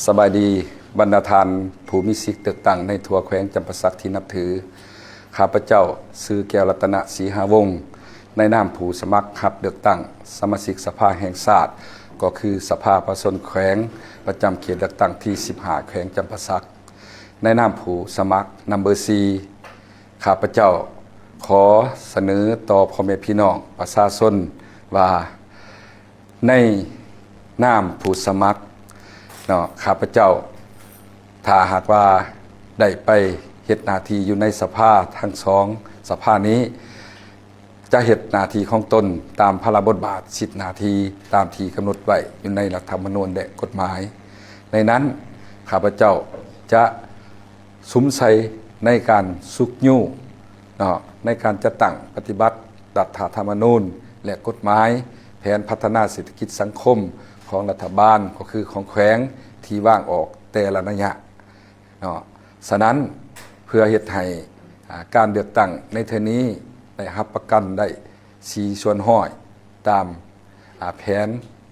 ສະບາຍດີ ບັນດາທ່ານຜູ້ມີສິດເລືອກຕັ້ງໃນທົ່ວແຂວງຈຳປາສັກທີ່ນັບຖື. ຂ້າພະເຈົ້າຊື່ ແກ້ວລັດຕະນະ ສີຫາວົງ, ໃນນາມຜູ້ສະໝັກຮັບເລືອກຕັ້ງສະມາຊິກສະພາແຫ່ງຊາດ, ກໍຄືສະພາປະຊາຊົນແຂວງ ປະຈຳເຂດເລືອກຕັ້ງທີສິບຫ້າ ແຂວງຈຳປາສັກ, ໃນນາມຜູ້ສະໝັກນຳເບີສີ່ ຂ້າພະເຈົ້າຂໍສະເໜີຕໍ່ພໍ່ແມ່ພີ່ນ້ອງປະຊາຊົນວ່າ ໃນນາມຜູ້ສະໝັກເນາະ, ຂ້າພະເຈົ້າ ຖ້າຫາກວ່າໄດ້ໄປເຮັດໜ້າທີ່ຢູ່ໃນສະພາທັງສອງສະພານີ້ ຈະເຮັດໜ້າທີ່ຂອງຕົນຕາມພາລະບົດບາດສິດໜ້າທີ່ຕາມທີ່ກຳນົດໄວ້ຢູ່ໃນລັດຖະທຳມະນູນ ແລະ ກົດໝາຍ. ໃນນັ້ນ ຂ້າພະເຈົ້າຈະສຸມໃສ່ໃນການຊຸກຍູ້ເນາະ ໃນການຈັດຕັ້ງປະຕິບັດລັດຖະທຳມະນູນ ແລະ ກົດໝາຍ, ແຜນພັດທະນາເສດຖະກິດສັງຄົມຂອງລັດຖະບານ ກໍຄືຂອງແຂວງທີ່ວາງອອກແຕ່ລະໄລຍະເນາະ. ສະນັ້ນ ເພື່ອເຮັດໃຫ້ ອາ ການເລືອກຕັ້ງໃນເທື່ອນີ້ໄດ້ຮັບປະກັນໄດ້ສີ່ສ່ວນຮ້ອຍ ຕາມ ອາ ແຜນ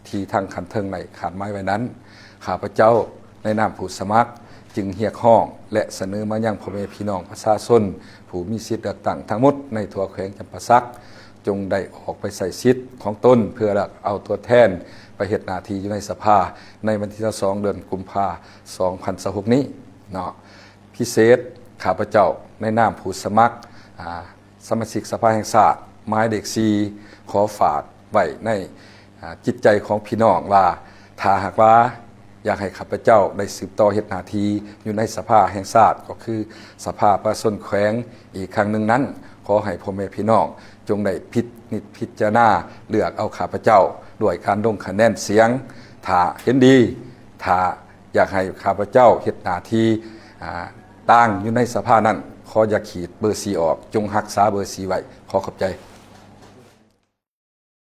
ທີ່ທາງຂັ້ນເທິງໄດ້ຄາດໝາຍໄວ້ນັ້ນ, ຂ້າພະເຈົ້າໃນນາມຜູ້ສະໝັກຈຶ່ງຮຽກຮ້ອງ ແລະ ສະເໜີມາຍັງພໍ່ແມ່ພີ່ນ້ອງປະຊາຊົນຜູ້ມີສິດເລືອກຕັ້ງທັງໝົດໃນທົ່ວແຂວງຈຳປາສັກ ຈົ່ງໄດ້ອອກໄປໃຊ້ສິດຂອງຕົນ ເພື່ອເລືອກເອົາຕົວແທນໄປເຮັດໜ້າທີ່ຢູ່ໃນສະພາ ໃນວັນທີຊາວສອງ ເດືອນກຸມພາ ສອງພັນຊາວຫົກນີ້ເນາະ. ພິເສດ ຂ້າພະເຈົ້າໃນນາມຜູ້ສະໝັກ ອາ ສະມາຊິກສະພາແຫ່ງຊາດ ໝາຍເລກສີ່ ຂໍຝາກໄວ້ໃນ ອາ ຈິດໃຈຂອງພີ່ນ້ອງວ່າ ຖ້າຫາກວ່າຢາກໃຫ້ຂ້າພະເຈົ້າໄດ້ສືບຕໍ່ເຮັດໜ້າທີ່ຢູ່ໃນສະພາແຫ່ງຊາດ ກໍຄືສະພາປະຊາຊົນແຂວງອີກຄັ້ງໜຶ່ງນັ້ນ, ຂໍໃຫ້ພໍ່ແມ່ພີ່ນ້ອງຈົ່ງໄດ້ພິນິດພິຈາລະນາເລືອກເອົາຂ້າພະເຈົ້າດ້ວຍການລົງຄະແນນສຽງ ຖ້າເຫັນດີ, ຖ້າຢາກໃຫ້ຂ້າພະເຈົ້າເຮັດໜ້າທີ່ ອາ ຕ່າງຢູ່ໃນສະພານັ້ນ, ຂໍຢ່າຂີດເບີສີ່ອອກ, ຈົ່ງຮັກສາເບີສີ່ໄວ້. ຂໍຂອບໃຈ.